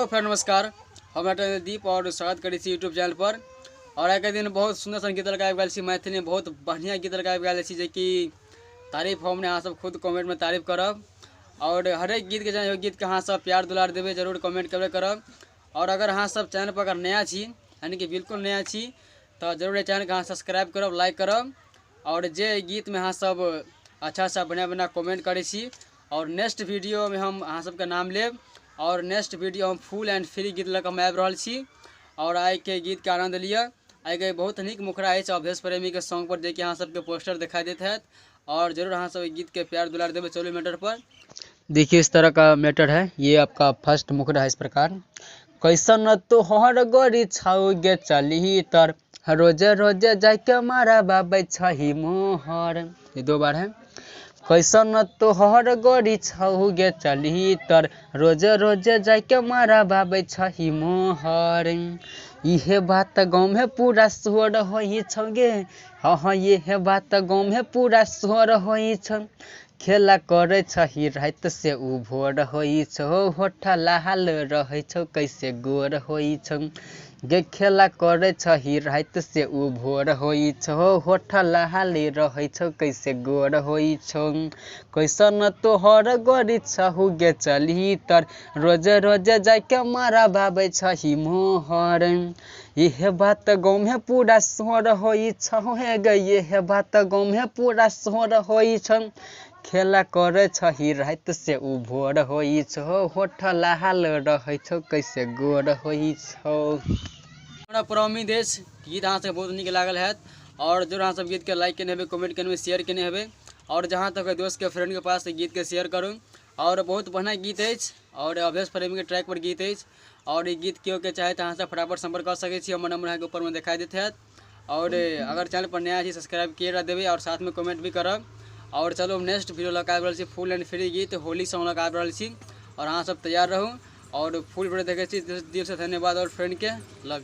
Hello friend नमस्कार, हम doctor दीप और स्वागत करै छी यूट्यूब चैनल पर। और आइके दिन बहुत सुंदर सन गीत लगा आबि गेल छी, मैथिली में बहुत बढ़िया गीत लगा आबि गेल छी, जेकि तारीफ हमने अहाँ सब खुद कमेंट में तारीफ करब। और हरेक गीत के जान गीत के अहाँ सब प्यार दुलार देबै, जरूर कमेंट करबे करब। और अगर अहाँ सब चैनल पर अगर नया छी, यानी कि बिल्कुल नया छी, तो जरूर चैनल के अहाँ सब्सक्राइब करब, लाइक करब। और जे गीत में अहाँ सब अच्छा अच्छा बढ़िया बढ़िया कमेंट करै छी, और नेक्स्ट वीडियो में हम अहाँ सबके नाम लेब। और नेक्स्ट वीडियो हम फुल एंड फ्री गीत लऽ कऽ हम आबि रहल छी। और आइके गीतके आनंद लिअ। आइके बहुत नीक मुखड़ा अछि अवधेश प्रेमीके सॉन्ग पर, जेकि अहाँ सबके पोस्टर दिखाई देत हैत। और जरूर अहाँ सब गीत के प्यार दुलार देबै। चलू मैटर पर देखिए, इस तरह का मैटर है। ये आपका फर्स्ट मुखड़ा है इस प्रकार। कैसन तोहर गोरी छौ गे चली तर, रोजे रोजे जाके मारा बाबै छही मोहर। ये दो बार है। कैसन तोहर गोरी छौ गे चली तर, रोजे रोजे जाके मारा बाबै छही मोहर। इहे बात गाँव में पूरा शोर होइ छौ गे, हाँ हाँ इहे बात गाँव में पूरा शोर होइ छौ। खेला करै छही राति से उ भोर होइ छौ, होठ लाल रहै छौ कैसे गोर होइ छौ गे। खेला करै छही राति से उ भोर होइ छौ, होठ लाल रहै छौ कैसे गोर होइ छौ। कैसन तोहर गोरी छहु गे चली तर, रोजे रोजे जाके मारा बाबै छही मोहर। इहे बात गाँव में पूरा शोर होइ छौ हे गे, इहे बात गाँव में पूरा शोर होइ छौ। खेला करै छही राति से उ भोर होइ छौ, होठ लाल रहै छौ कैसे गोर होइ छौ। हमरा पूरा उम्मीद अछि गीत अहाँ सबके बहुत नीक लागल हैत। और जरूर अहाँ सब गीत के लाइक केने हेबै, कमेंट केने हेबै, शेयर केने हेबै। और जहाँ तक दोस्त के फ्रेंड के पास गीत के शेयर करू। और बहुत बढ़िया गीत अछि और अवधेश प्रेमी के ट्रैक पर गीत अछि। और ई गीत केओ के चाहे तऽ अहाँ सब फटाफट संपर्क कऽ सकै छी, हमर नंबर अहाँके ऊपर में दिखाई देत हैत। और अगर चैनल पर नया छी सब्सक्राइब किए देबै और साथ में कमेंट भी करब। और चलो नेक्स्ट वीडियो लऽ कऽ आबि रहल छी, फुल एंड फ्री गीत होली सॉन्ग लऽ कऽ आबि रहल छी। और अहाँ सब तैयार रहू और फुल वीडियो देखै छी। दिल से धन्यवाद और फ्रेंड के लव।